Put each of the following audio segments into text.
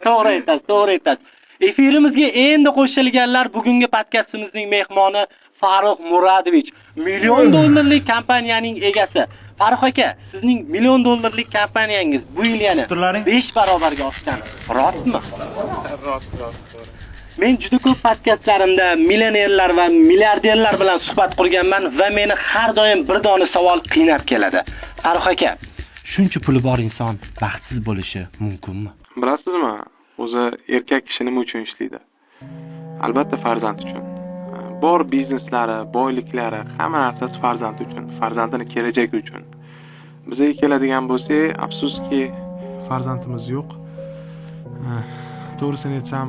To'g'ri aytasiz, to'g'ri aytasiz. Efirimizga endi qo'shilganlar, bugungi podkastimizning mehmoni Farruh Muradovich, million dollarlik kompaniyaning egasi. Farruh aka, sizning million dollarlik kompaniyangiz bu yil yana Turlaring. 5 barobarga oshgani rostmi? Rost, rost, to'g'ri. Men juda ko'p podkastlarimda millionerlar va milliarderlar bilan suhbat qurganman va meni har doim bir dona savol qiynab keladi. Farruh aka, shuncha puli bor inson baxtsiz bo'lishi mumkinmi? Bilasizmi, o'zi erkak kishi nima uchun ishlaydi? Albatta farzand uchun. Bor bizneslari, boyliklari, hamma narsasi farzand uchun, farzandini kelajagi uchun. Bizga keladigan bo'lsak, afsuski, farzandimiz yo'q. To'g'risini aytsam,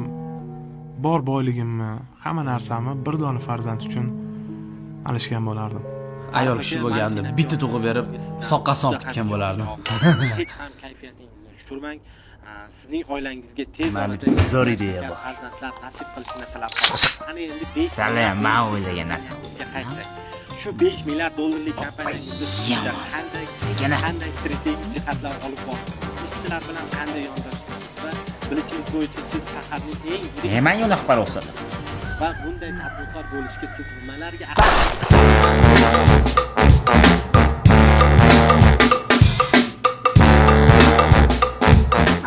bor boyligimni, hamma narsamni bir dona farzand uchun alishgan bo'lardim. Ayol kishi bo'lganda bitta tug'ib berib, soqqasini olib ketgan bo'lardim. Hech ham kayfiyatingizni tushirmang. Sizning oilangizga tez Mani orada bitta zo'r ideya bor. farzandlar nasib qilishini tilab qolaman. Qani endi 5 Sala man o'ylagan narsam. Qaytsak. Shu 5 milliard dollarlik kompaniyangizni qanday Sekina. qanday strategik jihatlar olib borasiz? Ishchilar bilan qanday yondashasiz va bilishimiz bo'yicha siz shaharning eng yirik Nima unaqa parvoz? Va bunday tadbirkor bo'lishga siz nimalarga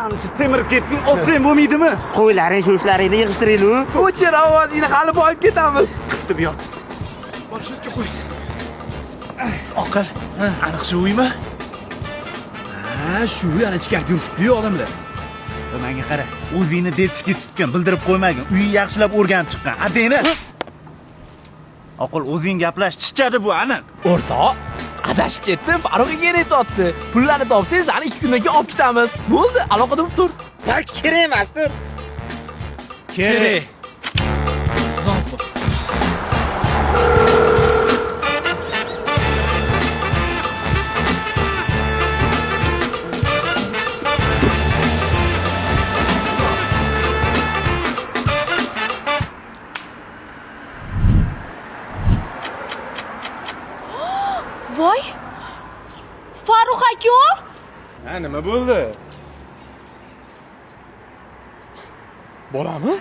Ancha temirib ketding, olsang bo'lmaydimi? Qo'ylaring, shu ishlaringni yig'ishtiringlar. O'chir ovozingni, hali boyib ketamiz. Qitib yot. Bor, shuncha qo'y. Oqil, aniq shu uymi? Ha, shu yana ichkarida yurishibdi-yu odamlar. Menga qara, o'zingni detski tutgan, bildirib qo'ymagin. Uyni yaxshilab o'rganib chiqqan. Adeni. Oqil, o'zing gaplash, chichadi bu aniq. O'rtoq, adashib ketdi, Farruh aka aytyapti. Pullarni topsangiz, sani 2 kundan keyin olib ketamiz. Bo'ldi, aloqada bo'lib tur. Tak kerak emasdir. Kerak. Zvonок bos. Voy! Farruh aka! Ha, nima bo'ldi? Bolami?